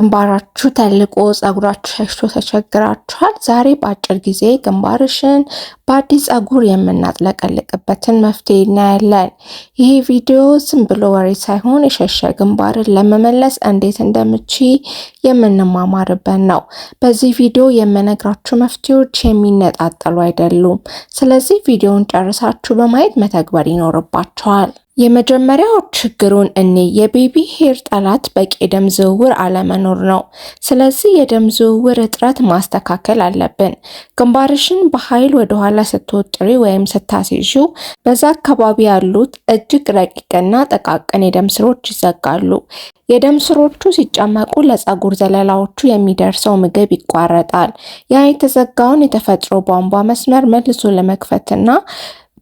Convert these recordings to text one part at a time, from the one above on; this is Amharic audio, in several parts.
ግንባራችሁ ተልቆ ጸጉራችሁ ሸሽቶ ተቸግራችኋል? ዛሬ በአጭር ጊዜ ግንባርሽን በአዲስ ጸጉር የምናጥለቀልቅበትን መፍትሄ እናያለን። ይህ ቪዲዮ ዝም ብሎ ወሬ ሳይሆን የሸሸ ግንባርን ለመመለስ እንዴት እንደምትችይ የምንማማርበት ነው። በዚህ ቪዲዮ የምነግራችሁ መፍትሄዎች የሚነጣጠሉ አይደሉም። ስለዚህ ቪዲዮውን ጨርሳችሁ በማየት መተግበር ይኖርባችኋል። የመጀመሪያው ችግሩን እኔ የ baby hair ጠላት በቂ የደም ዝውውር አለመኖር ነው። ስለዚህ የደም ዝውውር እጥረት ማስተካከል አለብን። ግንባርሽን በኃይል ወደኋላ ስትወጥሪ ወይም ስታስይዢው በዛ አካባቢ ያሉት እጅግ ረቂቅና ጥቃቅን የደም ስሮች ይዘጋሉ። የደም ስሮቹ ሲጨመቁ ለፀጉር ዘለላዎቹ የሚደርሰው ምግብ ይቋረጣል። ያ የተዘጋውን የተፈጥሮ ቧንቧ መስመር መልሶ ለመክፈትና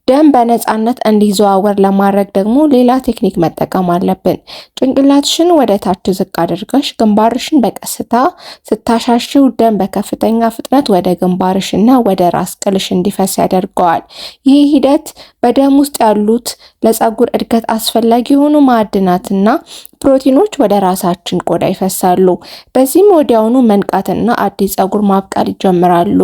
ደም በነፃነት እንዲዘዋወር ለማድረግ ደግሞ ሌላ ቴክኒክ መጠቀም አለብን። ጭንቅላትሽን ወደ ታች ዝቅ አድርገሽ ግንባርሽን በቀስታ ስታሻሽው ደም በከፍተኛ ፍጥነት ወደ ግንባርሽና ወደ ራስ ቅልሽ እንዲፈስ ያደርገዋል። ይህ ሂደት በደም ውስጥ ያሉት ለፀጉር እድገት አስፈላጊ የሆኑ ማዕድናትና ፕሮቲኖች ወደ ራሳችን ቆዳ ይፈሳሉ። በዚህም ወዲያውኑ መንቃትና አዲስ ፀጉር ማብቀል ይጀምራሉ።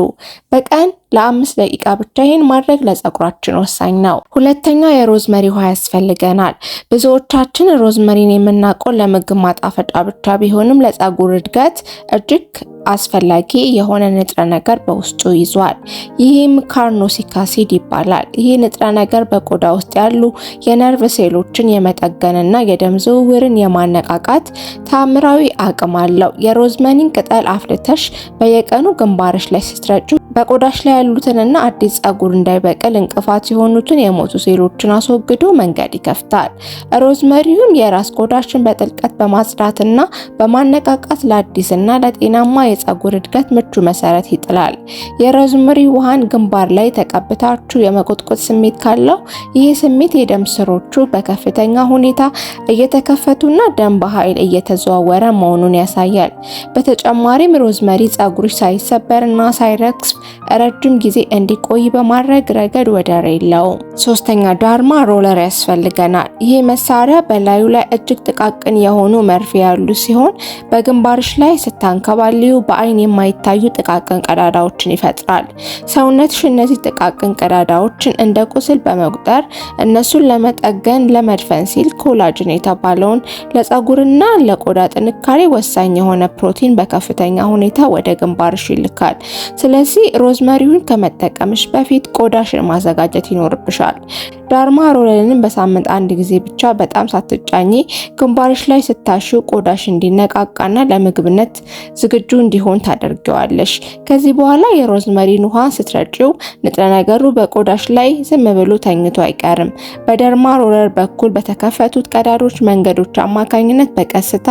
በቀን ለ5 ደቂቃ ብቻ ይህን ማድረግ ለፀጉራችን ወሳኝ ነው። ሁለተኛ የ rosemary ውሃ ያስፈልገናል። ብዙዎቻችን rosemary ን የምናውቀው ለምግብ ማጣፈጫ ብቻ ቢሆንም ለፀጉር እድገት እጅግ አስፈላጊ የሆነ ንጥረ ነገር በውስጡ ይዟል። ይህም carnosic acid ይባላል። ይህ ንጥረ ነገር በቆዳ ውስጥ ያሉ የነርቭ ሴሎችን የመጠገንና የደም ዝውውርን የማነቃቃት ታምራዊ አቅም አለው። የ rosemary ን ቅጠል አፍልተሽ በየቀኑ ግንባርሽ ላይ ስትረጩ በቆዳሽ ላይ ያሉትንና አዲስ ጸጉር እንዳይበቅል እንቅፋት የሆኑትን የሞቱ ሴሎችን አስወግዶ መንገድ ይከፍታል። Rosemary ውም የራስ ቆዳሽን በጥልቀት በማጽዳትና በማነቃቃት ለአዲስና ለጤናማ የጸጉር እድገት ምቹ መሰረት ይጥላል። የ rosemary ውሃን ግንባር ላይ ተቀብታችሁ የመቆጥቆጥ ስሜት ካለው፣ ይህ ስሜት የደም ስሮቹ በከፍተኛ ሁኔታ እየተከፈቱና ደም በኃይል እየተዘዋወረ መሆኑን ያሳያል። በተጨማሪም rosemary ጸጉርሽ ሳይሰበርና ሳይረግፍ ረጅም ጊዜ እንዲቆይ በማድረግ ረገድ ወደር የለውም። ሶስተኛ derma roller ያስፈልገናል። ይህ መሳሪያ በላዩ ላይ እጅግ ጥቃቅን የሆኑ መርፌ ያሉ ሲሆን በግንባርሽ ላይ ስታንከባልዩ በአይን የማይታዩ ጥቃቅን ቀዳዳዎችን ይፈጥራል። ሰውነትሽ እነዚህ ጥቃቅን ቀዳዳዎችን እንደ ቁስል በመቁጠር እነሱን ለመጠገን ለመድፈን ሲል collagen የተባለውን ለጸጉርና ለቆዳ ጥንካሬ ወሳኝ የሆነ ፕሮቲን በከፍተኛ ሁኔታ ወደ ግንባርሽ ይልካል። ስለዚህ rosemary ውን ከመጠቀምሽ በፊት ቆዳሽን ማዘጋጀት ይኖርብሻል። Derma roller ን በሳምንት አንድ ጊዜ ብቻ በጣም ሳትጫኚ ግንባርሽ ላይ ስታሺው ቆዳሽ እንዲነቃቃና ለምግብነት ዝግጁ እንዲሆን ታደርጊዋለሽ። ከዚህ በኋላ የ rosemary ን ውሃ ስትረጪው ንጥረ ነገሩ በቆዳሽ ላይ ዝም ብሎ ተኝቶ አይቀርም። በ derma roller በኩል በተከፈቱት ቀዳዶች መንገዶች አማካኝነት በቀስታ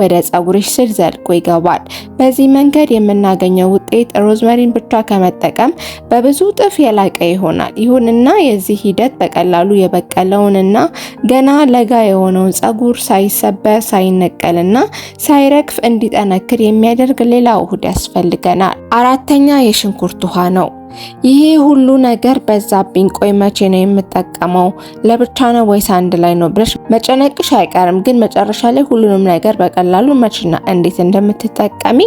ወደ ጸጉርሽ ስር ዘልቆ ይገባል። በዚህ መንገድ የምናገኘው ውጤት rosemary ን ብቻ ከመጠቀም በብዙ እጥፍ የላቀ ይሆናል። ይሁንና የዚህ ሂደት በቀላሉ የበቀለውንና ገና ለጋ የሆነውን ጸጉር ሳይሰበር፣ ሳይነቀልና ሳይረግፍ እንዲጠነክር የሚያደርግ ሌላ ውህድ ያስፈልገናል። አራተኛ የሽንኩርት ውሃ ነው። ይሄ ሁሉ ነገር በዛብኝ፣ ቆይ መቼ ነው የምጠቀመው? ለብቻ ነው ወይስ አንድ ላይ ነው ብለሽ መጨነቅሽ አይቀርም። ግን መጨረሻ ላይ ሁሉንም ነገር በቀላሉ መቼና እንዴት እንደምትጠቀሚ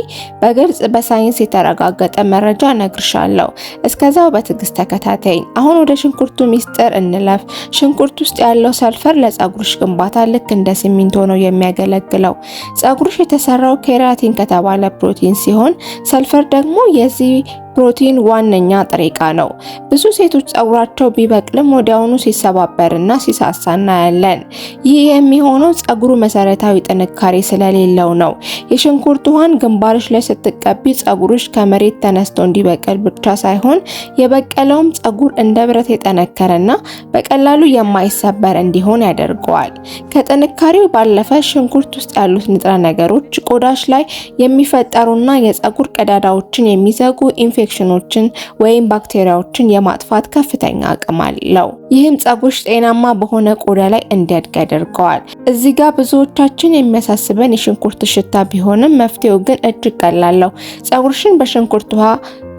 በግልጽ በሳይንስ የተረጋገጠ መረጃ እነግርሻለሁ። እስከዛው በትዕግስት ተከታተይኝ። አሁን ወደ ሽንኩርቱ ሚስጥር እንለፍ። ሽንኩርት ውስጥ ያለው ሰልፈር ለጸጉርሽ ግንባታ ልክ እንደ ሲሚንቶ ነው የሚያገለግለው። ጸጉርሽ የተሰራው keratin ከተባለ ፕሮቲን ሲሆን ሰልፈር ደግሞ የዚህ ፕሮቲን ዋነኛ ጥሬ ዕቃ ነው። ብዙ ሴቶች ጸጉራቸው ቢበቅልም ወዲያውኑ ሲሰባበርና ሲሳሳ እናያለን። ይህ የሚሆነው ጸጉሩ መሰረታዊ ጥንካሬ ስለሌለው ነው። የሽንኩርት ውሃን ግንባርሽ ላይ ስትቀቢ ጸጉርሽ ከመሬት ተነስቶ እንዲበቅል ብቻ ሳይሆን የበቀለውም ጸጉር እንደ ብረት የጠነከረና በቀላሉ የማይሰበር እንዲሆን ያደርገዋል። ከጥንካሬው ባለፈ ሽንኩርት ውስጥ ያሉት ንጥረ ነገሮች ቆዳሽ ላይ የሚፈጠሩና የጸጉር ቀዳዳዎችን የሚዘጉ ኢንፌክሽኖችን ወይም ባክቴሪያዎችን የማጥፋት ከፍተኛ አቅም አለው። ይህም ጸጉርሽ ጤናማ በሆነ ቆዳ ላይ እንዲያድግ ያደርገዋል። እዚህ ጋር ብዙዎቻችን የሚያሳስበን የሽንኩርት ሽታ ቢሆንም መፍትሄው ግን እጅግ ቀላል ነው። ጸጉርሽን በሽንኩርት ውሃ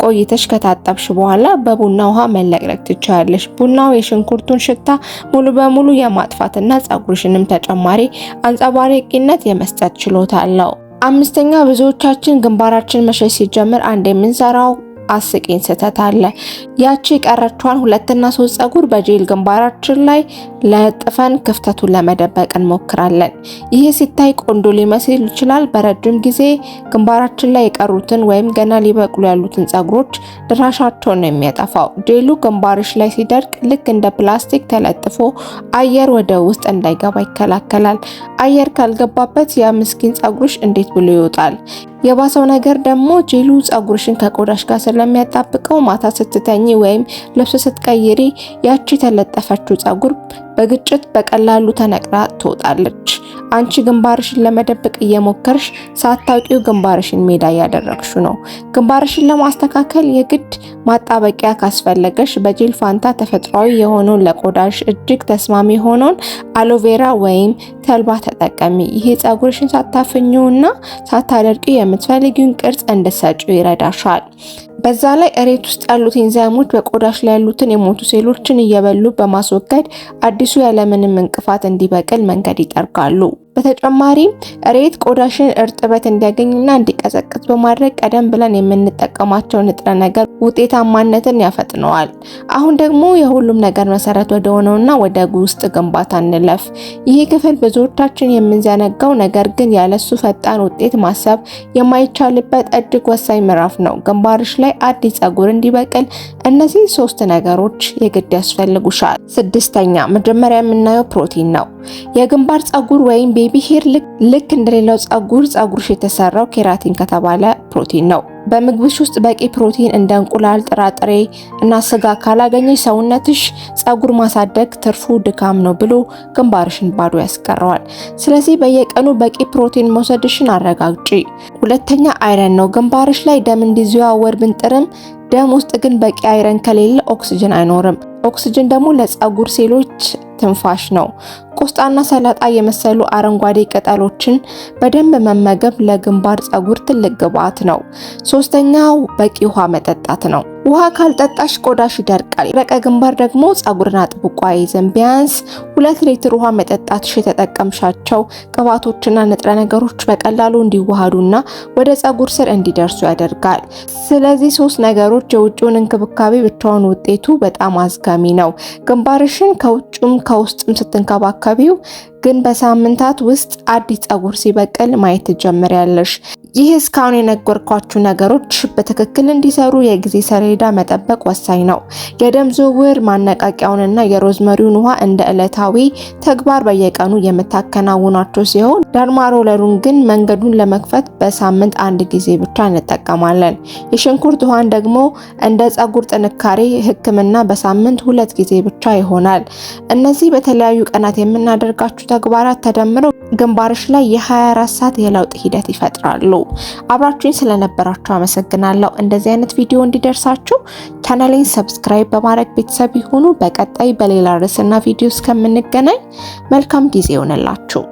ቆይተሽ ከታጠብሽ በኋላ በቡና ውሃ መለቅለቅ ትችያለሽ። ቡናው የሽንኩርቱን ሽታ ሙሉ በሙሉ የማጥፋትና ጸጉርሽንም ተጨማሪ አንጸባራቂነት የመስጠት ችሎታ አለው። አምስተኛ፣ ብዙዎቻችን ግንባራችን መሸሽ ሲጀምር አንድ የምንሰራው አስቂኝ ስህተት አለ። ያቺ የቀረችዋን ሁለትና ሶስት ጸጉር በጄል ግንባራችን ላይ ለጥፈን ክፍተቱን ለመደበቅ እንሞክራለን። ይህ ሲታይ ቆንጆ ሊመስል ይችላል። በረጅም ጊዜ ግንባራችን ላይ የቀሩትን ወይም ገና ሊበቅሉ ያሉትን ጸጉሮች ድራሻቸውን ነው የሚያጠፋው። ጄሉ ግንባርሽ ላይ ሲደርቅ ልክ እንደ ፕላስቲክ ተለጥፎ አየር ወደ ውስጥ እንዳይገባ ይከላከላል። አየር ካልገባበት ያ ምስኪን ጸጉርሽ እንዴት ብሎ ይወጣል? የባሰው ነገር ደግሞ ጄሉ ጸጉርሽን ከቆዳሽ ጋር ስለሚያጣብቀው ማታ ስትተኚ ወይም ልብስ ስትቀይሪ ያቺ የተለጠፈችው ጸጉር በግጭት በቀላሉ ተነቅላ ትወጣለች። አንቺ ግንባርሽን ለመደበቅ እየሞከርሽ ሳታውቂው ግንባርሽን ሜዳ እያደረግሽው ነው። ግንባርሽን ለማስተካከል የግድ ማጣበቂያ ካስፈለገሽ በጄል ፋንታ ተፈጥሯዊ የሆነውን፣ ለቆዳሽ እጅግ ተስማሚ የሆነውን aloe vera ወይም ተልባ ተጠቀሚ። ይሄ ጸጉርሽን ሳታፍኚውና ሳታደርቂ የምትፈልጊውን ቅርጽ እንድትሰጪው ይረዳሻል። በዛ ላይ እሬት ውስጥ ያሉት ኤንዛይሞች በቆዳሽ ላይ ያሉትን የሞቱ ሴሎችን እየበሉ በማስወገድ አዲሱ ያለምንም እንቅፋት እንዲበቅል መንገድ ይጠርጋሉ። በተጨማሪም እሬት ቆዳሽን እርጥበት እንዲያገኝና እንዲቀዘቅዝ በማድረግ ቀደም ብለን የምንጠቀማቸው ንጥረ ነገር ውጤታማነትን ያፈጥነዋል። አሁን ደግሞ የሁሉም ነገር መሰረት ወደ ሆነውና ወደ ውስጥ ግንባታ እንለፍ። ይህ ክፍል ብዙዎቻችን የምንዘነጋው ነገር ግን ያለሱ ፈጣን ውጤት ማሰብ የማይቻልበት እጅግ ወሳኝ ምዕራፍ ነው። ግንባርሽ ላይ አዲስ ጸጉር እንዲበቅል እነዚህ ሶስት ነገሮች የግድ ያስፈልጉሻል። ስድስተኛ፣ መጀመሪያ የምናየው ፕሮቲን ነው። የግንባር ጸጉር ወይም baby hair ልክ እንደሌላው ጸጉር፣ ጸጉርሽ የተሰራው keratin ከተባለ ፕሮቲን ነው። በምግብሽ ውስጥ በቂ ፕሮቲን እንደ እንቁላል፣ ጥራጥሬ እና ስጋ ካላገኘሽ ሰውነትሽ ጸጉር ማሳደግ ትርፉ ድካም ነው ብሎ ግንባርሽን ባዶ ያስቀረዋል። ስለዚህ በየቀኑ በቂ ፕሮቲን መውሰድሽን አረጋግጪ። ሁለተኛ iron ነው። ግንባርሽ ላይ ደም እንዲዘዋወር ብንጥርም ደም ውስጥ ግን በቂ iron ከሌለ ኦክስጅን አይኖርም። ኦክስጅን ደግሞ ለጸጉር ሴሎች ትንፋሽ ነው። ቆስጣና ሰላጣ የመሰሉ አረንጓዴ ቅጠሎችን በደንብ መመገብ ለግንባር ጸጉር ትልቅ ግብዓት ነው። ሶስተኛው በቂ ውሃ መጠጣት ነው። ውሃ ካልጠጣሽ ቆዳሽ ይደርቃል። የደረቀ ግንባር ደግሞ ጸጉርን አጥብቆ አይይዝም። ቢያንስ 2 ሊትር ውሃ መጠጣትሽ የተጠቀምሻቸው ቅባቶችና ንጥረ ነገሮች በቀላሉ እንዲዋሃዱና ወደ ጸጉር ስር እንዲደርሱ ያደርጋል። ስለዚህ ሶስት ነገሮች፣ የውጭውን እንክብካቤ ብቻውን ውጤቱ በጣም አዝጋሚ ነው። ግንባርሽን ከውጭም ከውስጥም ስትንከባከቢው ግን በሳምንታት ውስጥ አዲስ ጸጉር ሲበቅል ማየት ትጀምሪያለሽ። ይህ እስካሁን የነገርኳችሁ ነገሮች በትክክል እንዲሰሩ የጊዜ ሰሌዳ መጠበቅ ወሳኝ ነው። የደም ዝውውር ማነቃቂያውንና የ rosemary ውን ውሃ እንደ ዕለታዊ ተግባር በየቀኑ የምታከናውኗቸው ሲሆን derma roller ኡን ግን መንገዱን ለመክፈት በሳምንት አንድ ጊዜ ብቻ እንጠቀማለን። የሽንኩርት ውሃን ደግሞ እንደ ጸጉር ጥንካሬ ሕክምና በሳምንት ሁለት ጊዜ ብቻ ይሆናል። እነዚህ በተለያዩ ቀናት የምናደርጋቸው ተግባራት ተደምረው ግንባርሽ ላይ የ24 ሰዓት የለውጥ ሂደት ይፈጥራሉ። አብራችሁኝ ስለነበራችሁ አመሰግናለሁ። እንደዚህ አይነት ቪዲዮ እንዲደርሳችሁ ቻናሌን subscribe በማድረግ ቤተሰብ ይሁኑ። በቀጣይ በሌላ ርዕስና ቪዲዮ እስከምንገናኝ መልካም ጊዜ ይሆንላችሁ።